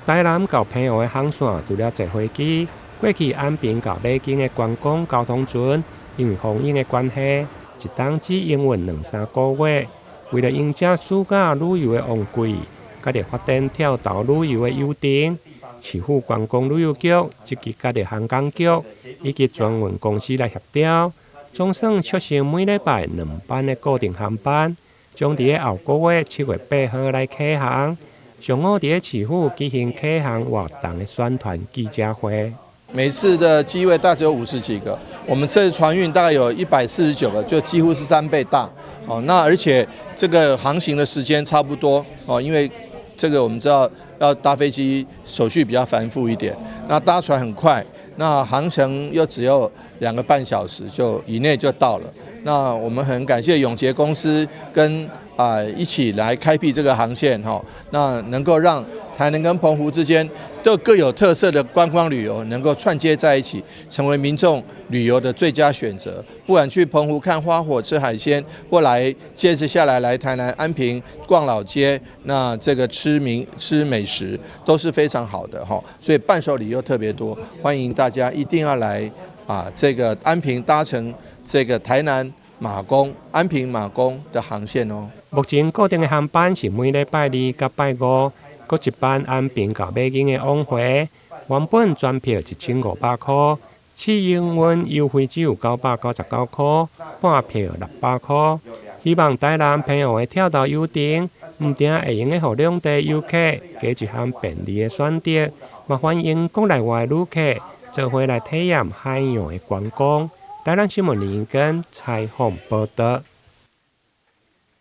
台南到澎湖的航線，除了坐飛機，過去安平到馬公的觀光交通船，因為風湧的關係，一冬只營運兩三個月。為了迎接暑假旅遊的旺季，佮著發展跳島旅遊的遊程，市府觀光旅遊局積極佮著航港局以及船運公司來協調，總算促成每禮拜兩班的固定航班，將佇咧後個月7月8號來啟航。上午佇咧市府舉行啟航活動的宣傳記者會。每次的機位大概只有50幾個，我們這次船運大概有149個，就幾乎是3倍大。哦，那而且這個航行的時間差不多哦，因為這個我們知道要搭飛機手續比較繁複一點，那搭船很快，那航程又只有2個半小時就以內就到了。那我們很感謝永捷公司跟一起來開闢這個航線哈，那能夠讓台南跟澎湖之間都各有特色的觀光旅遊能夠串接在一起，成為民眾旅遊的最佳選擇。不管去澎湖看花火、吃海鮮，或來接着下來來台南安平逛老街，那這個吃名吃美食都是非常好的哈。所以伴手禮又特別多，歡迎大家一定要來這個安平搭乘這個台南馬公安平馬公的航線哦。目前固定的航班是每禮拜二佮拜五，閣一班安平到馬公的往回，原本全票1500塊，試營運優惠只有999塊，半票600塊。希望台南澎湖的跳島遊程，毋但會用得予兩地遊客加一項便利的選擇，嘛歡迎國內外旅客做伙來體驗海洋的觀光。台南新聞林根採訪報導。